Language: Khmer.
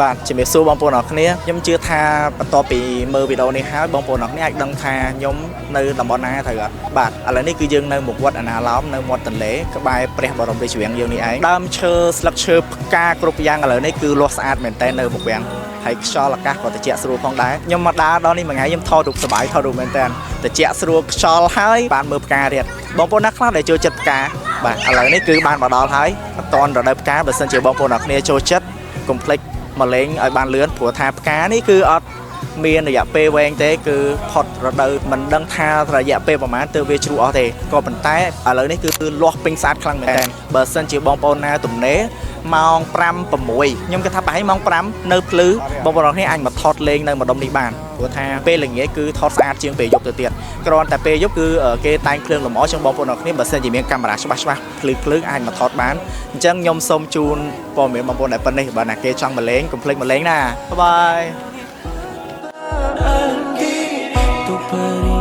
បាទជំរាបសួរបងប្អូនអរគ្នាខ្ញុំជឿថាបន្ទាប់ពីមើលវីដេអូនេះហើយបងប្អូនអរគ្នាអាចដឹងថាខ្ញុំនៅតំបន់ណាត្រូវអត់បាទឥឡូវនេះគឺយើងនៅមុខវត្តអនាឡោមនៅមាត់ទន្លេក្បែរព្រះបរមរាជវាំងយើងនេះឯងដើមឈើស្លឹកឈើផ្កាគ្រប់យ៉ាងឥឡូវនេះគឺលាស់ស្អាតមែនតើនៅមុខវាំងហើយខ្យល់អាកាសក៏ត្រជាក់ស្រួលផងដែរខ្ញុំមកដើរដល់នេះមួយថ្ងៃខ្ញុំថតរូបសប្បាយថតរូបមែនតើត្រជាក់ស្រួលខ្យល់ហើយបានមើលផ្កាទៀតបងប្អូនណាខ្លះដែលចូលចិត្តផ្កាបាទឥឡូវនេះគឺបានមកដល់ហើយអត់តន់រដូវផ្កាបើសិនជាបងប្អូនអរគ្នាចូលចិត្តកុំភ្លេច មកលេងឲ្យបានលឿនព្រោះថាផ្កានេះគឺអត់មានរយៈពេលវែងទេគឺផុតរដូវមិនដឹងថារយៈពេលប្រហែលទើបវាជ្រុះអស់ទេក៏ប៉ុន្តែឥឡូវនេះគឺលាស់ពេញស្អាតខ្លាំងមែនទែនបើសិនជាបងប្អូនណាទំនេរម៉ោង5 6ខ្ញុំគិតថាប្រហែលម៉ោង5នៅភ្លឺបងប្អូនគ្នាអាចមកថតលេងនៅម្ដុំនេះបានព្រោះថាពេលល្ងាចគឺថតស្អាតជាងពេលយប់ទៅទៀតគ្រាន់តែពេលយប់គឺគេតែងភ្លើងលម្អជាងបងប្អូនគ្នាបើសិនជាមានកាមេរ៉ាច្បាស់ច្បាស់ភ្លឺភ្លឺអាចមកថតបានអញ្ចឹងខ្ញុំសូមជូនព័ត៌មានបងប្អូនដែលប៉ុណ្នេះបើណាគេចង់មកលេងកុំភ្លេចមកលេងណាbye bye. Untuk